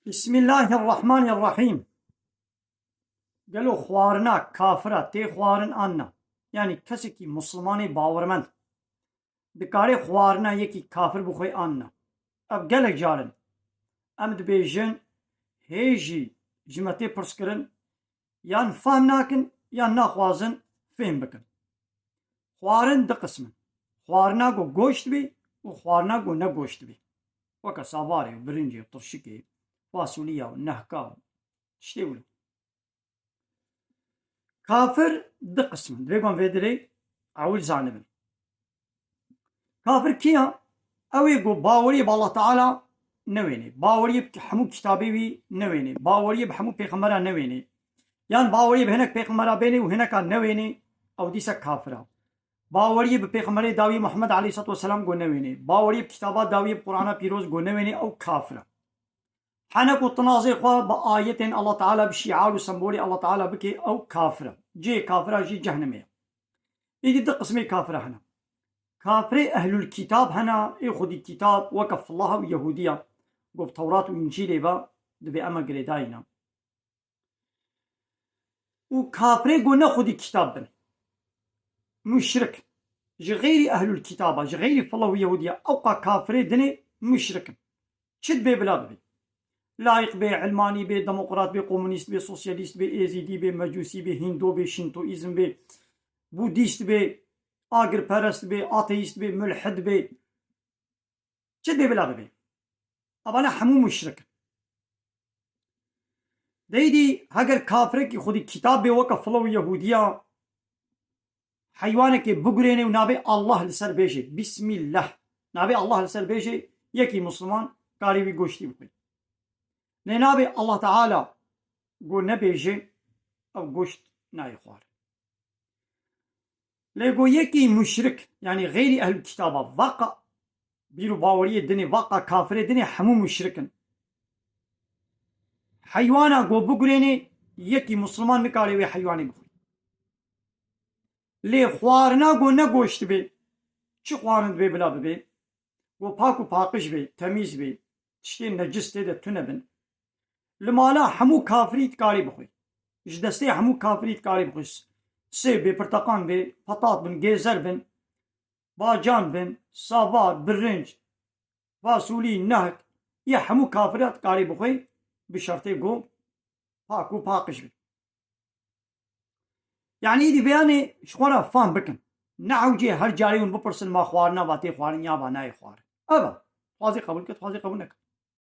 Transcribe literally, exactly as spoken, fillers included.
Bismillahirrahmanirrahîm. Gelo xwarina kafira tê xwarin an na? Yanî kesekî Muslimanê bawermend dikare xwarina yekî kafir bixwe an na? Ev gelek carin em dibêjin, hê jî ji me tê pirskirin, yan fehm nakin, yan naxwazin fêm bikin. Xwarin du qism in. Xwarina ku goşt bê û xwarina ku ne goşt bê. Weke savarê û birincê û tirşikê, fasulîya û nehka û tiştê wilo. Kafir du qism in. Divê ku em vê dirê ewil zanibin. Kafir kî ya? Ew ê ku baweriyê bi Allah Teala newênê. Baweriyê bi hemû kitabê wî newênê. Baweriyê bi hemû pêxembera newênê. Yan baweriyê bi hinek pêxembera bênê û hineka newênê, ew dîsa kafir e. Baweriyê bi pêxemberê dawî Muhammed aleyhisselatu vesselam ku newênê. Baweriyê bi kitaba dawî, bi Qur'ana pîroz ku newênê, ew kafir e. Hene ku tinazê xwe bi ayetên Allah Teala, bi şiar û sembolê Allah Teala bike, ew kafir e. Cihê kafira jî cehnimê ye. Êdî du qismê kafira hene. Kafirê ehlul kitab hene, ê xwedî kitab weke filah û Yehûdiya, ku bi Tewrat û Încîlê ve, divê ema girêdayî ne. Û kafirê ku ne xwedî kitab bin. Muşrik. Ji xeyrî ehlul kitaba, ji xeyrî filah û Yehûdiya, ewqa kafirê dinê muşrik in. Çi dibê bila bibê. Layîq bê, ilmanî bê, demokrat bê, komunîst bê, sosyalîst bê, êzîdî bê, mecûsî bê, hîndo bê, şintoîzm bê, budîst bê, agirperest bê, ateîst bê, mulhid bê. Çi dê bila bibê? Evane hemû muşrik in. Deydî heger kafirekî xwedî kitab bê weke filah û Yehûdiya, heywanekê bigurênê û navê Allah li ser bêjê, Bismillah. Navê Allah li ser bêjê, yekî Musliman karê wî goştî bixwî. Lê navê Allah Teala ku nebêjê, ew goşt nayê xwar. Lê ku yekî muşrik, yanî xeyrî ehlul kitaba, vaqa bîr û baweriyê dinê, vaqa kafirê dinê, hemû muşrik in. Heywana ku bigurênê, yekî Musliman nikare wê heywanê bixwî. Lê xwarina ku ne goşt bê, çi xwarin dibê bila bibê? Ku pak û paqij bê, temîz bê, tiştên necis tê de tune bin. Li mala hemû kafirî dikarî bixwî. Ji destê hemû kafirî dikarî bixwî. Sêb bê, pirteqan bê, petat bin, gêzer bin, bacan bin, savar, birinc, fasulî, nehk, yê hemû kafira dikarî bixwî, bi şertê ku pak û paqij bê. Yanî êdî vêyanê ji xwe re fam bikin. Ne hewcê her carê hûn bipirsin, ma xwarina va tê xwarin ya va nayê xwarin. Ev e. Dixwazî qebûl ke, dixwazî qebûl neke.